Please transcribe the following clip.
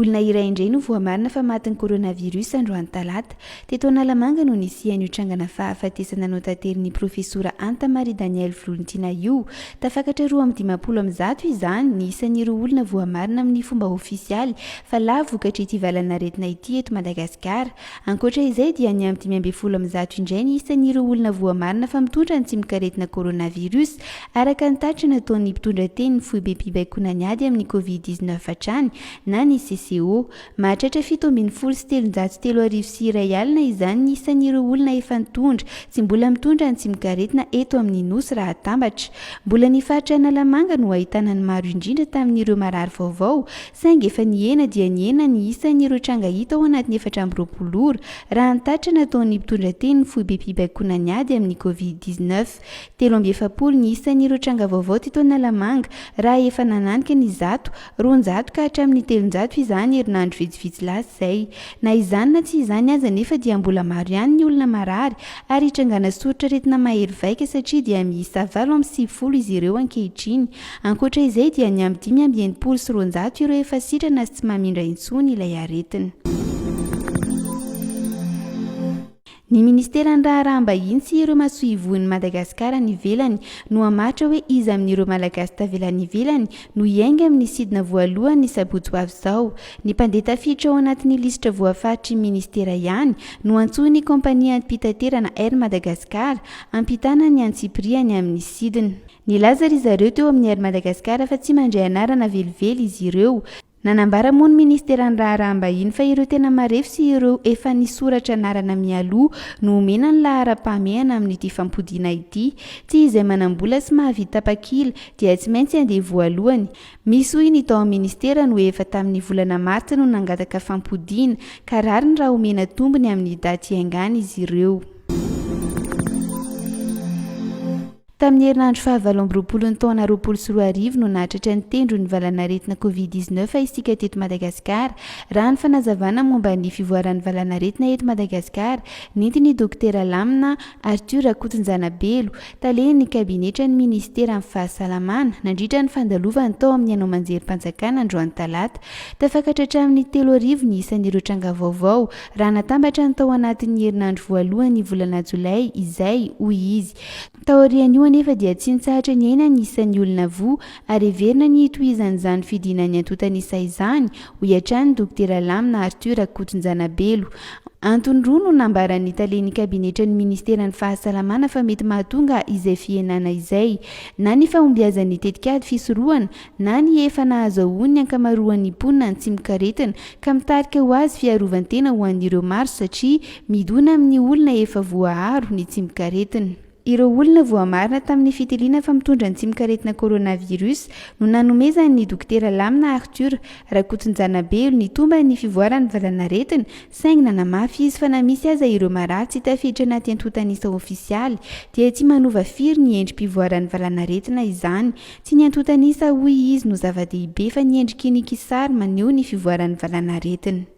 Olona iray indray no voamarina fa matin'ny coronavirus androany talata. Teto Analamanga no nisian'io trangana fahafatesana notaterin'ny profesora Anta Marie Danielle Volontiana io. Tafakatra 152 izany ny isan'ireo olona voamarina amin'ny fomba ofisialy fa lavo vokatr'ity valan'aretina ity eto Madagasikara. Ankoatra izay dia niampy 115 indray ny isan'ireo olona voamarina fa mitondra ny tsimokaretina coronavirus, araka ny tatitra nataon'ny mpitondra tenin'ny foibem-pibaikoana ny ady amin'ny Covid 19 hatrany na ny CCO. Mahatratra 3317 izany ny isan'ireo olona efa nitondra sy mbola mitondra ny tsimokaretina eto amin'ny Nosy raha atambatra. Mbola ny faritra Analamanga no ahitana ny maro indrindra tamin'ireo marary vaovao Saingy efa nihena dia nihena ny isan'ireo tranga hita ao anatin'ny 24 ora, raha ny tatitra nataon'ny mpitondra tenin'ny foibem-pibaikoana ny ady amin'ny Covid 19. 43 ny isan'ireo tranga vaovao teto Analamanga, raha efa nananika ny 100, 200 ka hatramin'ny 300 izany herinandro vitsivitsy lasa izay. Na izany na tsy izany aza anefa dia mbola maro ihany ny olona marary ary itrangana soritr'aretina mahery vaika satria dia miisa 98 izy ireo ankehitriny. Ankoatra izay dia niampy 265 ireo efa sitrana sy tsy mamindra intsony ilay aretina. Ny minisiteran'ny Raharaham-bahiny sy ireo masoivohon'i Madagasikara any ivelany no hamaritra hoe iza amin'ireo Malagasy tavela any ivelany no hiainga amin'ny sidina voalohany ny sabotsy ho avy izao. Ny mpandeha tafiditra ao anatin'ny lisitra voafaritry ny minisitera ihany no antsoin'ny kaompaniam-pitaterana Air Madagascar hampitana ny antsipiriany amin'ny sidina. Nilaza ry zareo teo amin'ny Air Madagascar fa tsy mandray anarana velively izy ireo. Nanambara moa ny minisiteran'ny Raharaham-bahiny fa ireo tena marefo sy ireo efa nisoratra anarana mialoha no omena ny laharam-pahamehana amin'ity fampodiana ity. Tsy izay manam-bola sy mahavita tapakila dia tsy maintsy handeha voalohany. Misy hoy ny tao amin'ny minisitera no efa tamin'ny volana martsa no nangataka fampodiana ka rariny raha omena tombony amin'ny daty hiaingàna izy ireo. Tamin'ny herinandro fahavalo amby roapolo ny taona 2020 no nahatratra ny tendron'ny valanaretina Covid 19 isika teto Madagasikara, raha ny fanazavana momba ny fivoaran'ny valanaretina eto Madagasikara nentin'ny Dokotera Lamina Arthur Rakotonjanabelo, talen'ny kabinetran'ny minisiteran'ny Fahasalamana, nandritra ny fandalovany tao amin'ny haino aman-jerim-panjakana androany talata. Tafakatra hatramin'ny 3000 ny isan'ireo tranga vaovao raha natambatra ny tao anatin'ny herinandro voalohan'ny volana jolay izay, hoy izy. Taorian'io anefa dia tsy nitsahatra nihena ny isan'ny olona voa ary heverina ny hitohizan'izany fidinan'ny antontan'isa izany, hoy hatrany Dokotera Lamina Arthur Rakotonjanabelo. Antony roa no nambaran'ny talen'ny kabinetran'ny ministeran'ny fahasalamana fa mety mahatonga izay fihenana izay, na ny fahombiazan'ny tetikady fisorohana na ny efa nahazahoan'ny ankamaroan'ny mponina ny tsimokaretina ka mitarika ho azy fiarovan-tena ho an'ireo maro satria midona amin'ny olona efa voaaro ny tsimokaretina. Ireo olona voamarina tamin'ny fitiliana fa mitondra ny tsimokaretina coronavirus no nanomezan'ny Dokotera Lamina Arthur Rakotonjanabelo ny tomban'ny fivoaran'ny valanaretina saingy nanamafy izy fa na misy aza ireo marary tsy tafiditra anaty antontan'isa ofisialy dia tsy manova firy ny endri-pivoaran'ny valanaretina izany. Tsy ny antontan'isa hoy izy no zava-dehibe fa ny endriky ny kisary maneho ny fivoaran'ny valanaretina.